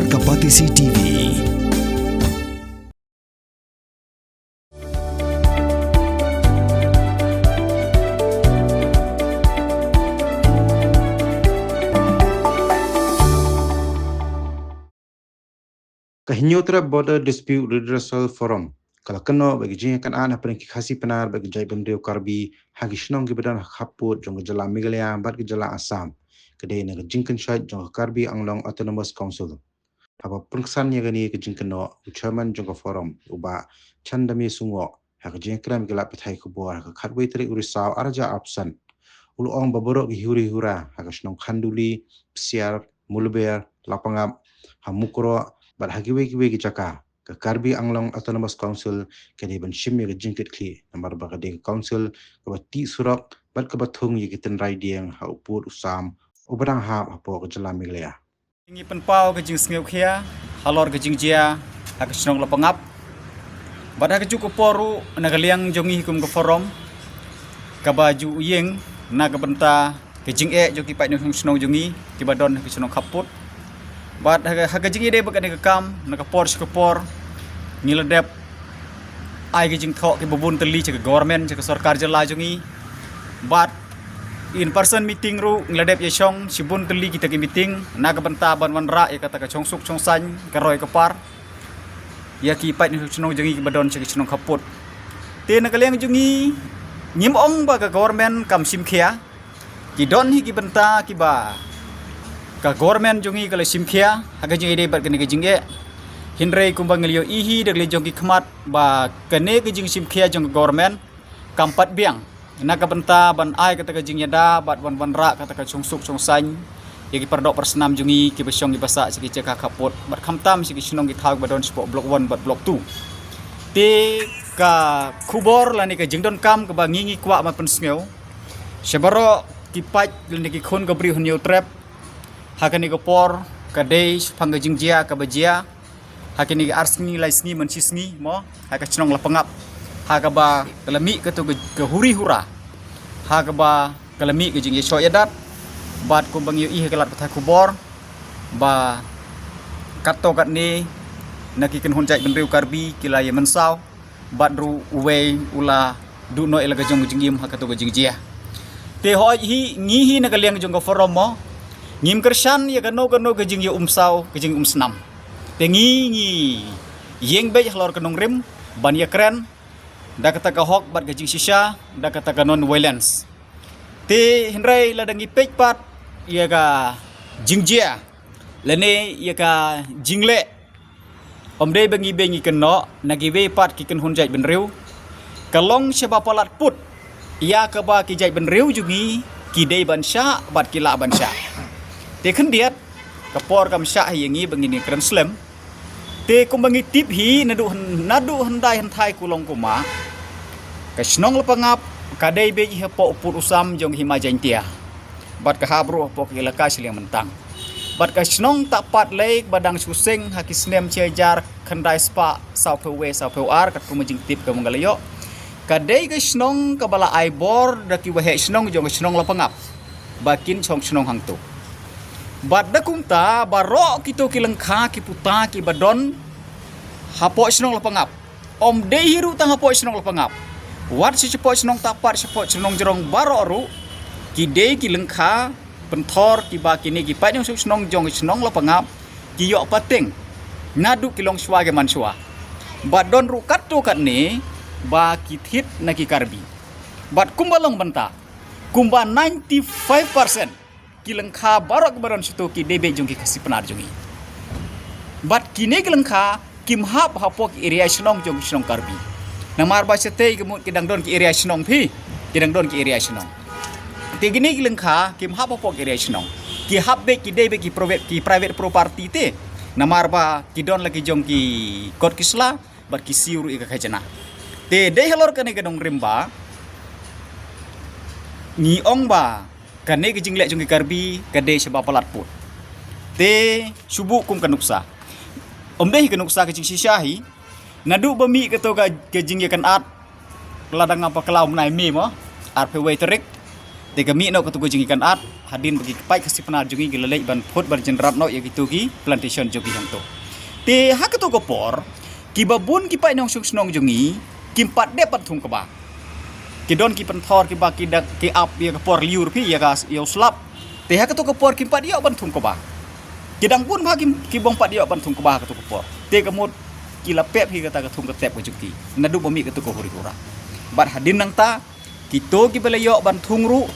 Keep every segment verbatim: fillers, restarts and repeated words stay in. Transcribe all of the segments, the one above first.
Ka Batesi T V. Ka Hynñiewtrep Border Dispute Redressal Forum ka la kynnoh bad ka jingïakynad hapdeng ki Khasi Pnar bad ki jaitbynriew Karbi ha ki shnong kiba don ha khappud jong ka jylla Meghalaya bad ka jylla Assam, ka dei na ka jingkynshoit jong ka Karbi Anglong Autonomous Council. Haba pynksan ïa kane ka jingkynnoh, u Chairman jong ka Forum, u Bah Chandamir Sungoh, ha ka jingïakren bad ki lad pathai khubor ha ka khatwei tarik u Risaw arhajar arphew san, u la ong ba baroh ki huri hura ha ka shnong Khanduli, Psiar, Mawlber, Lapangap, ha Mukroh bad ha kiwei kiwei ki jaka, ka Karbi Anglong Autonomous Council ka dei ban shim ïa ka jingkitkhlieh namar ba ka dei ka council kaba tih surok bad kaba thung ïa ki tynrai dieng ha u pud u sam uba dang hap hapoh ka jylla Meghalaya. Ngi pynpaw ka jingsngewkhia halor ka jingjia ha ka shnong Lapangap. Bad ha kajuh ka por ruh na ka liang jong ngi kum ka Forum kaba ju ïeng na ka bynta ka jingeh jong ki paid nongshong shnong jong ngi kiba don ha ka shnong khappud. Bad ha ka, ha ka jingïadei bad kane ka kam, na ka por sha ka por ngi la dep ai ka jingthoh kiba bun tylli sha ka government, sha ka sorkar jylla jong ngi. Bad in person meeting ruh ngi la dep ïashong shibun tylli kita ki meeting na ka bynta ban wanrah ïa kata ka shongsuk shongsaiñ, ka roi ka par ïa ki paid nongshong shnong jong ngi kiba don sha ki shnong khappud. Te na ka liang jong ngi, ngim ong ba ka government kam shim khia. Ki don hi ki bynta kiba ka government jong ngi ka la shim khia ha ka jingïadei bad kane ka jingeh. Hynrei kumba ngi la ïohi da ka liang jong ki khmat ba kane ka jingshim khia jong ka government kam pat biang na ka bynta ban ai kata ka jingïada bad ban wanrah kata ka shongsuk shongsaiñ ïa ki paradoh parasnam jong ngi kiba shong kiba sah sha ki jaka khappud bad khamtam sha ki shnong ki thaw kiba don shapoh Block One bad Block Two. Te ka khubor lane ka jingdonkam kaba ngi ngi kwah ban pynsngew sha baroh ki paid lane ki khun ka briew Hynñiewtrep ha kane ka por ka dei shaphang ka jingjia kaba jia ha kine ki ar sngi lai sngi man shi sngi mo, ha ka shnong Lapangap, ha kaba ka la mih kato ka, ka huri hura, ha kaba ka la mih ka jingïashoh ïadat. Bad kumba ngi ïohi ha ki lad pathai khubor ba katto katne na ki kynhun jaitbynriew Karbi ki la ïa mynsaw bad ruh uwei u la duh noh ïa la ka jong ka jingim ha kato ka jingjia. Te hooid hi, ngi hi na ka liang jong ka Forum mo, ngim kyrshan ïa kano kano ka jingïaumsaw, ka jingïaumsnam. Te ngi ngi ïeng beit halor ka nongrim ban ïakren da kata ka hok bad ka jingshisha, da kata ka non violence. Te hynrei lada ngi peit pat ïa ka jingjia lane ïa ka jingleh, ym dei ba ngi beit ngi kynnoh na kiwei pat ki kynhun jaitbynriew, ka long shaba palat put ïa kaba ki jaitbynriew jong ngi ki dei ban shah bad ki lah ban shah. Te khyndiat ka por kam shah hi ïa ngi ba ngin ïakren slem. Te kumba ngi tip hi naduh, naduh hyndai hynthai kulong kumah, ka shnong Lapangap ka dei beit hi hapoh u pud u sam jong ka Hima Jaiñtia bad ka hap ruh hapoh ka ilaka shiliang myntang. Bad ka shnong Tahpat Lei ba dang shu seng ha ki snem shi hajar khyndai spah sawphew wei sawphew ar katkum ka jingtip kaba nga la ïoh, ka dei ka shnong kaba la ai bor da ki waheh shnong jong ka shnong Lapangap ba kin shong shnong hangto. Bad da kumta baroh kito ki lyngkha ki puta kiba don hapoh shnong Lapangap, ym dei hi ruh tang hapoh shnong Lapangap, wat sha shapoh shnong Tahpat, shapoh shnong Jrong baroh ruh ki dei ki lyngkha pynthor kiba kine ki paid nongshong shnong jong shnong Lapangap ki ïoh pateng naduh ki longshuwa ki manshuwa. Bad don ruh katto katne ba ki thied na ki Karbi. Bad kumba long bynta, kumba ninety five percent ki lyngkha baroh kiba don shato ki dei beit jong ki Khasi Pnar jong ngi. Bad kine ki lyngkha kim hap hapoh ki area shnong jong ki shnong Karbi. Namar ba shatei ka mut ki dang don ki area shnong phi, ki dang don ki area shnong. Te kine ki lyngkha kim hap hapoh ki area shnong, ki hap beit, ki dei beit ki private, ki private property te. Namar ba ki don la ki jong ki kot ki sla bad ki siew ruh ïa ka khajna. Te dei halor kane ka nongrim ba ngi ong ba kane ka jingleh jong ki Karbi ka dei shaba palat put. Te shu buh kum ka nuksa, ym dei hi ka nuksa, ka jingshisha hi. Naduh ba mih kato ka, ka jingïakynad, la dang ap ka la u bnai May mo, arphew wei tarik, Te ka mih noh katu ka jingïakynad, hadien ba ki paid Khasi Pnar jong ngi ki la leit ban phut ban jynrap noh ïa kitu ki plantation jong ngi hangto. Te ha katu ka por, kiba bun ki paid nongshong shnong jong ngi, kim pat dep ban thung kaba. Ki don ki pynthor kiba ki dak ki ap ïa ka por lyiur phi ïa ka ïa u slap. Te ha katu ka por kim pat ïoh ban thung kaba. Ki dang bun bha ki, ki bym pat ïoh ban thung kaba ha katu ka por. Te ka mut ki la pep hi kata ka thung ka tep ka jong ki. Naduh ba mih katu ka huri hura. Bad hadien nangta, kito kiba la ïoh ban thung ruh,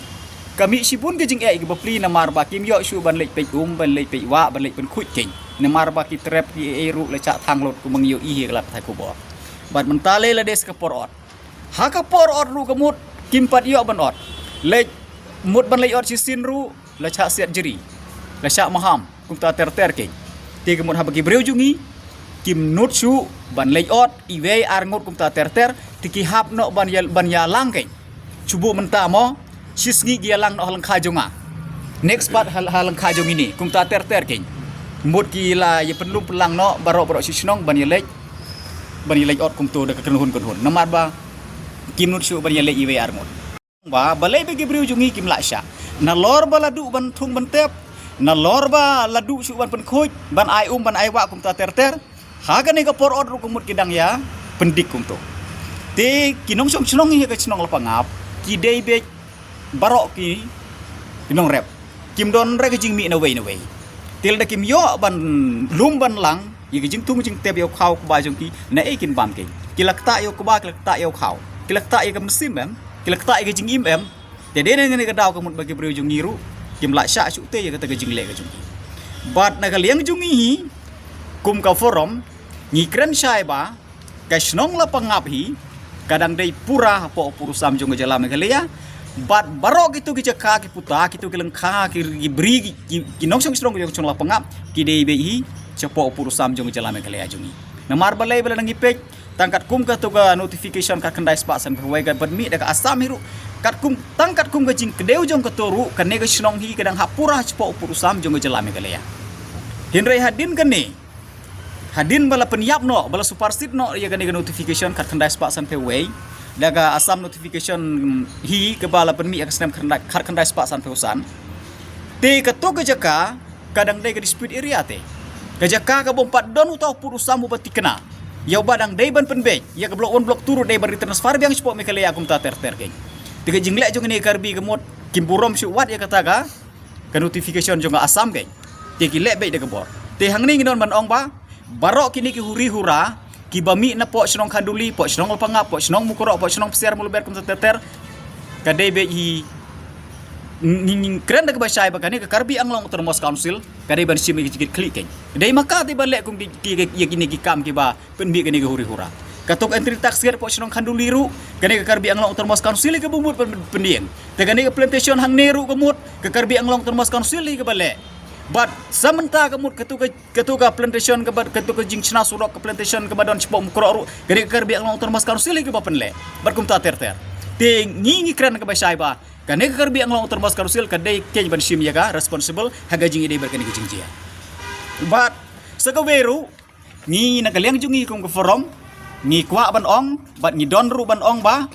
ka mih shibun ka jingeh ïa ki bapli namar ba kim ïoh shuh ban leit peit um, ban leit peit wah, ban leit pynkhuid keiñ. Namar ba ki trep ki ei ei ruh la shah thang lut kumba ngi ïohi hi ha ka lad pathai khubor. Bad mynta lei la dei sa ka por ot. Ha ka por ot ruh ka mut kim pat ïoh ban ot. Leit mut ban leit ot shisien ruh la shah siat jri. La shah maham kumta ter ter keiñ. Te ka mut haba ki briew jong ngi kim nud shuh ban leit ot iwei ar ngut kumta ter ter, te ki hap noh ban ïa, ban ïalang keiñ. Shu buh mynta mo, shisngi ki ïalang noh ha lyngkha jong nga. Next pat ha, ha lyngkha jong ngi ni kumta ter ter keiñ. Mut ki la ïa pynlum pynlang noh baroh baroh shi shnong ban ïa leit, ban ïa leit ot kumto da ka kynhun kynhun. Namar ba kim nud shuh ban ïa leit iwei ar ngut. Ba balei ba ki briew jong ngi kim lah shah. Nalor ba la duh ban thung ban tep, nalor ba la duh shuh ban pynkhuid, ban ai um, ban ai wah kumta ter ter. Ha kane ka por ot ruh ka mut ki dang ïa pyndik kumto. Te ki nongshong shnong ïa ka shnong Lapangap, ki dei beit baroh ki nongrep. Kim don re ka jingmih nawei nawei. Te lada kim ïoh ban lum ban lang ïa ka jingthung jingtep ïa u khaw kba jong ki, naei kin bam keiñ. Ki la ktah ïa u kba, ki la ktah ïa u khaw. Ki la ktah ïa ka mynsiem em, ki la ktah ïa ka jingim em. Te dei na kane ka daw ka mut ba ki briew jong ngi ruh kim lah shah shuh te ïa kata ka jingleh ka jong ki. Bad na ka liang jong ngi hi kum ka forum, ngi kren shai ba ka shnong Lapangap hi ka dang dei pura hapoh u pud u sam jong ka jylla Meghalaya. Bad baroh kitu ki jaka, ki puta, kitu ki lyngkha, ki, ki bri, ki, ki, ki nongshong shnong jong ka shnong Lapangap ki dei beit hi shapoh u pud u sam jong ka jylla Meghalaya jong ngi. Namar balei ba lada ngi peit tang katkum katu ka notification ka khyndai spah san phew wei kaba mih da ka Assam hi ruh, katkum, tang katkum ka jingkdew jong kato ruh, kane ka shnong hi ka dang hap pura shapoh u pud u sam jong ka jylla Meghalaya. Hynrei hadien kane, hadien ba la pynïap noh, ba la supersede noh ïa kane ka notification khatkhyndai spah san phew wei da ka Assam notification hi kaba la pynmih ha ka snem khatkhyndai, khatkhyndai spah san phew san. Te kato ka jaka ka dang dei ka dispute area te. Ka jaka kaba ym pat don uta u pud u sam uba thikna. Ïa uba dang dei ban pynbeit ïa ka block one, block two ruh dei ban retransfer biang shapoh Meghalaya kumta ter ter keiñ. Te ka jingleh jong kane ka Karbi ka mut kim burom shuh wat ïa kata ka, ka notification jong ka Assam keiñ. Te ki leh beit da ka bor. Te hangne ngi don ban ong ba baroh kine ki huri hura kiba mih napoh shnong Khanduli, poh shnong Lapangap, poh shnong Mukroh, poh shnong Psiar Mawlybeit kumta ter ter, ka dei beit hi. Ngi, ngi kren da kaba shai ba kane ka Karbi Anglong Autonomous Council ka dei ban shim ïa ki jingkitkhlieh keiñ. Dei ma ka te ban leh kum ki, ki, ki, ïa kine ki kam kiba pynmih kane ka huri hura. Kato ka entry tax gate poh shnong Khanduli ruh, kane ka Karbi Anglong Autonomous Council hi kaba mut pyn-, pynïeng. Te kane ka plantation hangne ruh ka mut ka Karbi Anglong Autonomous Council hi kaba leh. Bad sa mynta ka mut kato ka, kato ka plantation kaba, kato ka jingshna surok ka plantation kaba don shapoh Mukroh ruh, kane ka Karbi Anglong Autonomous Council hi kaba pynleh. Bad kumta ter ter. Te ngi, ngi kren kaba shai ba kane ka Karbi Anglong Autonomous Council ka dei keiñ ban shim ïa ka responsible ha ka jingïadei bad kane ka jingjia. Bad sa kawei ruh, ngi na ka liang jong ngi kum ka forum, ngi kwah ban ong bad ngi don ruh ban ong ba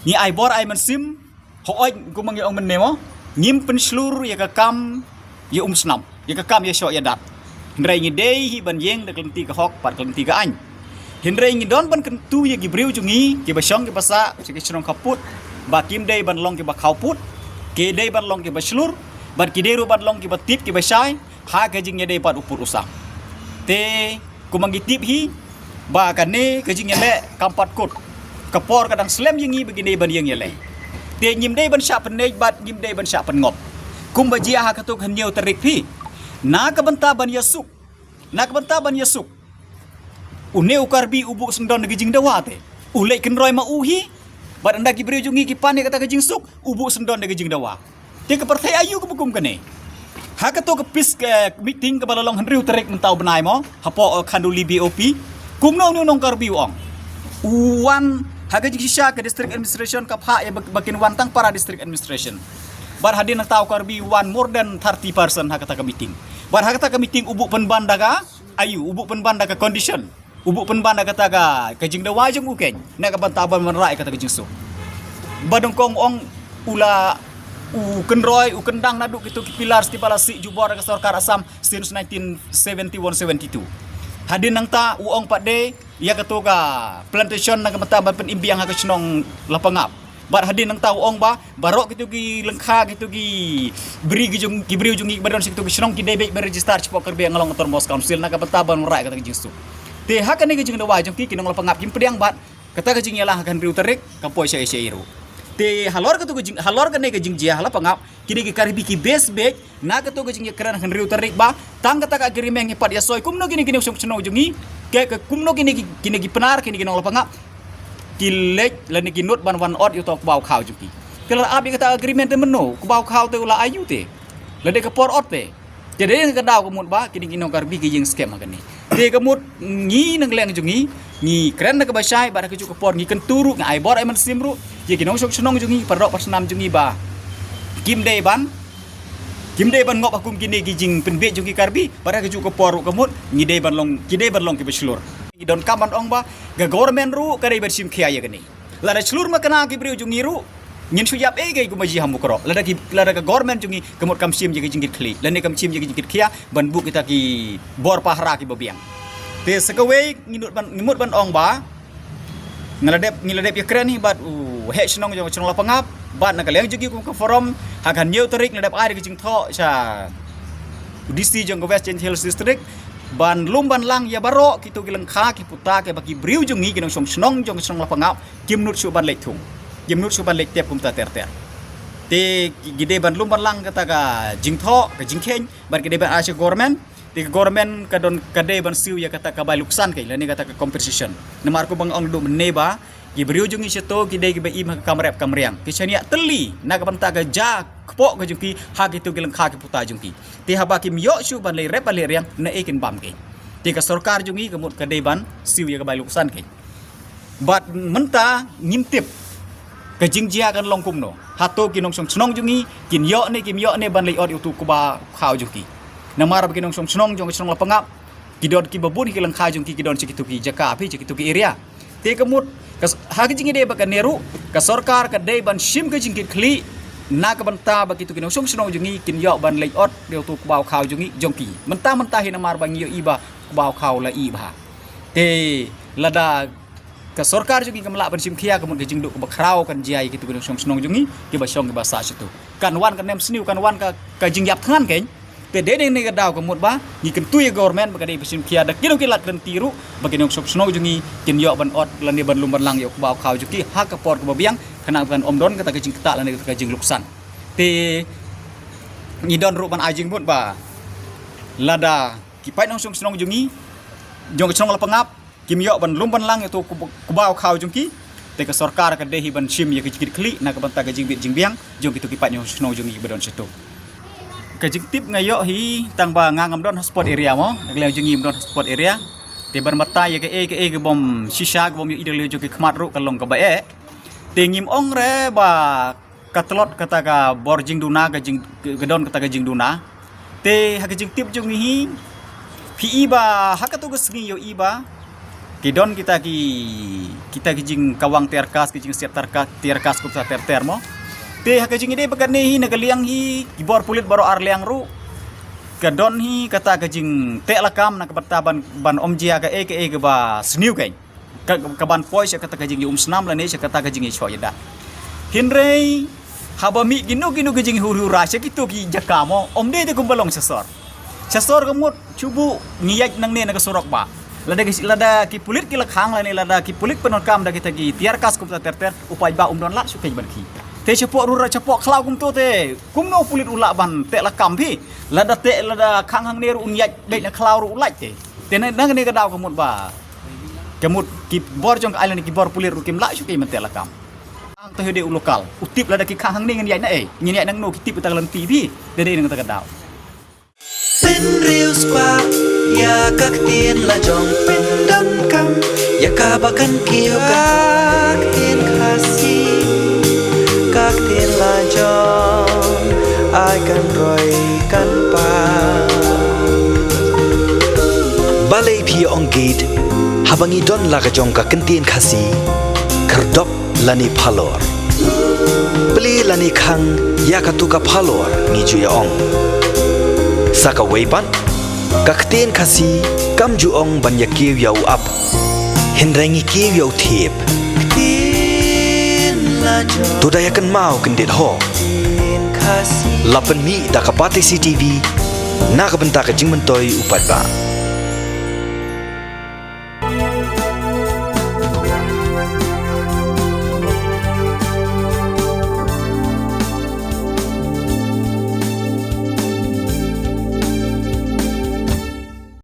ngi ai bor ai mynsiem, hooid, kumba ngi ong mynne mo, ngim pynshlur ïa ka kam ïa umsnam, ïa ka kam ïashoh ïadat. Hynrei ngi dei hi ban ïeng da ka lynti ka hok bad ka lynti ka aiñ. Hynrei ngi don ban kyntu ïa ki briew jong ngi kiba shong kiba sah sha ki shnong khappud ba kim dei ban long kiba khawpud, ki dei ban long kiba shlur, bad ki dei ruh ban long kiba tip kiba shai ha ka jingïadei bad u pud u sam. Te kumba ngi tip hi ba kane ka jingïaleh kam pat kut. Ka por ka dang slem ïa ngi ba ngi dei ban ïeng ïaleh. Te ngim dei ban shah pynneh bad ngim dei ban shah pynngop. Kumba jia ha kato ka hynñiew tarik phi, na ka bynta ban ïasuk, na ka bynta ban ïasuk, une u Karbi u buh syndon da ka jingdawa te, u leit kynroi ma u hi. Bad ynda ki briew jong ngi ki pan ïa kata ka jingsuk, u buh syndon da ka jingdawa. Te ka pyrthei aïu kaba kum kane? Ha kato ka peace, eh, meeting kaba la long hynriew tarik mynta u bnai mo, hapoh, eh, Khanduli B O P, kumno une u nong Karbi u ong? U wan ha ka jingshisha ka district administration ka phah ïa ba, ba kin wan tang para district administration. Bad hadien nangta u Karbi u wan more than thirty person ha kata ka meeting. Bad ha kata ka meeting u buh pynban da ka aïu, u buh pynban da ka condition. U buh pynban da kata ka, ka jingdawa jong u keiñ na ka bynta ban wanrah ïa kata ka jingsuk. Ba nyngkong u ong U la, u kynroi, u kyndang naduh kito ki pillars kiba la sih jubor ka sorkar Assam since nineteen seventy-one seventy-two. Hadien nangta u ong pat de ïa kato ka plantation na ka bynta ban pynim biang ha ka shnong Lapangap. Bad hadien nangta u ong ba baroh kito ki lyngkha, kito ki bri ki jong, ki briew jong ngi ba don sha kito ki shnong ki dei beit ban register shapoh Karbi Anglong Autonomous Council na ka bynta ban wanrah ïa kata ka jingsuk. Te ha kane ka jingdawa jong ki, ki nong Lapangap kim pdiang bad kata ka jingïalang ha ka hynriew tarik ka poi sha ei sha ei ruh. Te halor kato ka jing, halor kane ka jingjia ha Lapangap, kine ki Karbi ki best bet na kato ka jingïakren ha ka hynriew tarik ba tang kata ka agreement ngi pat ïa soi. Kumno kine ki nongshong shnong jong ngi, ke, ke kumno kine ki, kine ki Pnar, kine ki nong Lapangap ki leit lane ki nud ban wan ot ïa uto u kbaw khaw jong ki. Ki la ap ïa kata ka agreement te mynno, u kbaw khaw te u la ayu te, lane ka por ot te. Te dei ka daw ka mut ba kine ki nong Karbi ki ïeng skhem ha kane. Te ka mut ngi na ka liang jong ngi, ngi kren da kaba shai bad ha kajuh ka por ngi kyntu ruh, ngi ai bor ai mynsiem ruh ïa ki nongshong shnong jong ngi, para doh para snam jong ngi ba kim dei ban, kim dei ban ngop ha kum kine ki jingpynbiej jong ki Karbi. Bad ha kajuh ka por ruh ka mut ngi dei ban long, ki dei ban long kiba shlur. Ngi donkam ban ong ba ka government ruh ka dei ban shim khia ïa kane. Lada shlur makna ki briew jong ngi ruh, ngin shu ïap ei ei kumba ji ha Mukroh. Lada ki, lada ka government jong ngi ka mut kam shim ïa ka jingkit khlieh lane kam shim ïa ka jingkit khia ban buh kita ki bor pahara kiba biang. Te sa kawei ngi mut ban, ngi mut ban ong ba nga la dep, ngi la dep ïakren hi bad u heh shnong jong ka shnong Lapangap bad na ka liang jong ki kum ka forum, ha ka hynñiew tarik nga la dep ai da ka jingthoh sha u D C jong ka West Jaintia Hills District ban lum ban lang ïa baroh kito ki lyngkha ki puta kiba ki briew jong ngi ki nongshong shnong jong ka shnong Lapangap kim nud shuh ban leit thung, kim nud shuh ban leit tep kumta ter ter. Te ki, ki dei ban lum ban lang kata ka jingthoh, ka jingkheiñ bad ki dei ban ai sha government. Te ka government ka don, ka dei ban siew ïa kata ka bai luksan kein lane kata ka compensation. Namar kumba nga ong naduh mynne ba ki briew jong ngi shato ki dei kiba im ha ka kam rep kam riang, ki shaniah tylli na ka bynta ka ja kpoh ka jong ki ha kito ki lyngkha ki puta jong ki. Te haba kim ïoh shuh ban leit rep ban leit riang, naei kin bam kein. Te ka sorkar jong ngi ka mut ka dei ban siew ïa ka bai luksan kein. Bad mynta ngim tip ka jingjia kan long kumno. Hato ki nongshong shnong jong ngi kin ïoh ne kim ïoh ne ban leit ot ïa uto u kbaw khaw jong ki. Namar ba ki nongshong shnong jong ka shnong Lapangap ki don kiba bun ki lyngkha jong ki, ki don sha kito ki jaka phi, sha kito ki area. Te ka mut ka s-, ha ka jingïadei bad kane ruh ka sorkar ka dei ban shim ka jingkit khlieh na ka bynta ba kito ki nongshong shnong jong ngi kin ïoh ban leit ot ïa uto u kbaw khaw jong ngi, jong ki. Mynta mynta hi namar ba ngi ïohi ba u kbaw khaw la ih bha. Te lada ka sorkar jong ngi kam lah ban shim khia, ka mut ka jingduh kaba khraw kan jia ïa kito ki nongshong shnong jong ngi kiba shong kiba sah shato. Kan wan ka nemsniew, kan wan ka, ka jingïap thngan kein. Te dei ne ka daw ka mut ba ngi kyntu ïa government ba ka dei ban shim khia da kino ki lad lynti ruh ba ki nongshong shnong jong ngi kin ïoh ban ot lane ban lum ban lang ïa u kbaw khaw jong ki ha ka por kaba biang, khnang ba kan ym don kata ka jingktah lane kata ka jingluksan. Te ngi don ruh ban ai jingmut ba lada ki paid nongshong shnong jong ngi jong ka shnong Lapangap kim ïoh ban lum ban lang ïa uto u kb-, kbaw khaw jong ki, te ka sorkar ka dei hi ban shim ïa ka jingkit khlieh na ka bynta ka jingbit jingbiang jong kito ki paid nongshong shnong jong ngi ba don shato. Ka jingtip nga ïoh hi tang ba nga ngam don ha spot area mo, na ka liang jong ngi ngim don ha spot area. Te ban batai ïa kaei kaei kabym shisha, kabym ïohi da ka liang jong ki khmat ruh ka long kaba eh. Te ngim ong re ba ka tlot kata ka bor jingduna, ka jing, ka don kata ka jingduna. Te ha ka jingtip jong ngi hi, phi i ba ha kato ka sngi ïohi ba ki don kita ki, kita ki jingkawang tear gas, ki jingsiat tear gas, tear gas kumta ter ter mo. Te ha ka jingïadei bad kane hi na ka liang hi ki bor pulit baroh ar liang ruh ka don hi kata ka jingteh lakam na ka bynta ban, ban ym jia kaei kaei kaba sniew kein. Ka, ka ban poi sha kata ka jingïaumsnam lane sha kata ka jingïashoh ïada. Hynrei haba mih kino kino ki jinghur hura sha kito ki jaka mo, ym dei te kumba long sha sor. Sha sor ka mut shu buh ngi ïaid nangne na ka surok ba lada ki, lada ki pulit ki la khang lane lada ki pulit pyndonkam da kita ki tear gas kumta ter ter, u paidbah um don lad shuh kein ban khie. Te shapoh rura, shapoh khlaw kumto te kumno u pulit u lah ban teh lakam phi? Lada teh, lada khang hangne ruh un ïaid beit na khlaw ruh u lait te. Te na, na kane ka daw ka mut ba ka mut ki bor jong ka ailan, ki bor pulit ruh kim lah shuh kein ban teh lakam. Ang te hi dei u lokal u tip, lada ki khang hangne ngin ïaid na ei, ngin ïaid nangno, ki tip ïa kata ka lynti phi. Te dei na kata ka daw. Pynriewspah ïa ka ktien la jong, pyndonkam ïa kaba kan kiew ka ktien Khasi, ka ktien la jong, ai kan roi kan pang. Balei phi ong gate haba ngi don la ka jong ka ktien Khasi, khyrdop lane phalor? Plie lane khang ïa katu ka phalor ngi ju ïa ong. Sa kawei pat, ka ktien Khasi kam ju ong ban ïa kiew ïa u ap, hynrei ngi kiew ïa u thiep. To da ïa kynmaw kyndit ho. La pynmih da ka Batesi TV na ka bynta ka jingmyntoi u paidbah.